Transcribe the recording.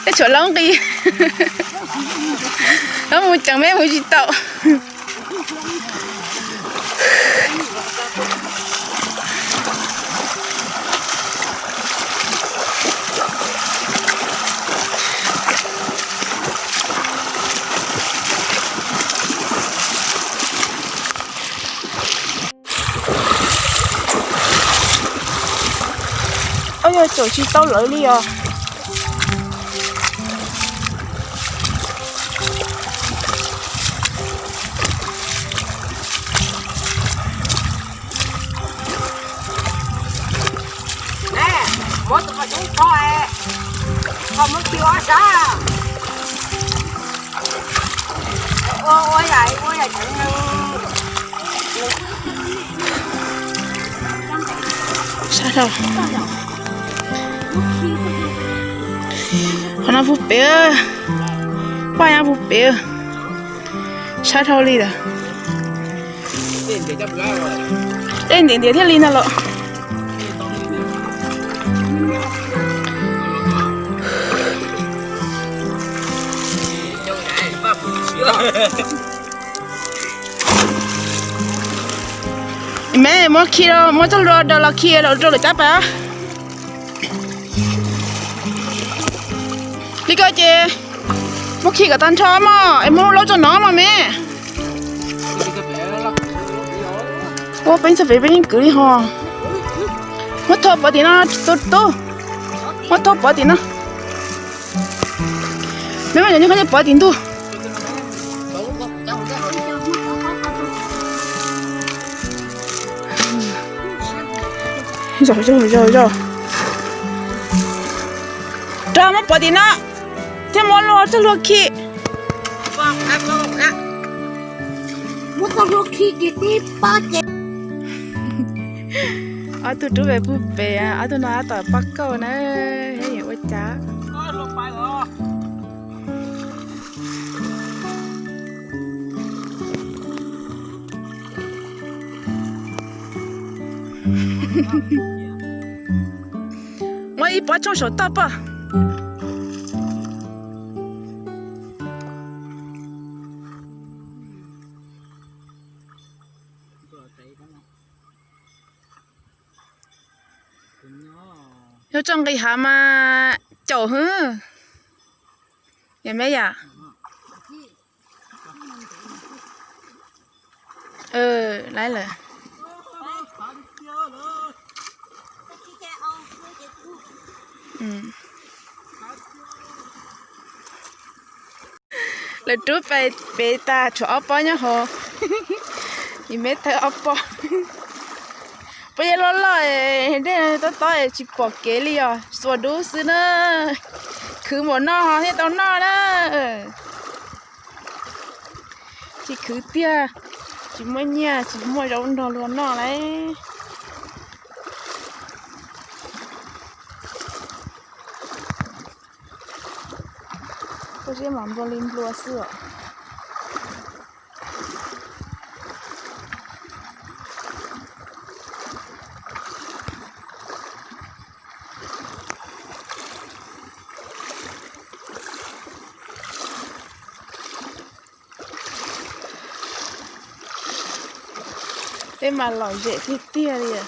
Peb tshuav laub nqi, laub mus ceev peb mus tsis tau. Ob, yog caum tsis tau lawv li os. Muab tus qos coob tho, qos muab kiag ob sab. Ua, ua yam, ua yam cov neeg. Sab dhau. Qhov no puag pem, paj nyob puag pem, sab dhau li lawm. Dej ntiav ntiav thiaj li no los. Me muab khi, muab txoj hlua daws los khi rau lawv cab pas. Li ko ces muab khi kom tag nrho mog, es muab lub laub tso nov mog me. Ua peb txog pem peb yeej kwv li ho. Muab thau pov tim no tus tub, muab thau pov tim no. Me, me, cov nyuj qab pov tim ntug. Zog, zog, zog, zog. Rov muab pov tim no thiab muab lub txoj hlua khi. Muab txoj hlua khi ces tib pob ces. Ob tug rub pem puag pem, ob tug no tab tom pab kauj na, yuav ua cas. Muab ib pob tshooj saum toj poj. Yog txoj nqis hav mas caum hwv. Yog me yam. Lawm. Lawv rub pem tas tshuav ob pob nyob hauv. Ib me thawb ob pob. Pob zeb loj loj, dej tob tob tsis pom kev li os, xuas dub xwb na. Khwv npaum no ho thiaj tau noj na. Tsis khwv tiag, tsis muaj nyiaj tsis muaj zaub nrog luag noj lauj. Pob zeb mas nplua li nplua xwb os. Tej mas lom zem tiag tiag li.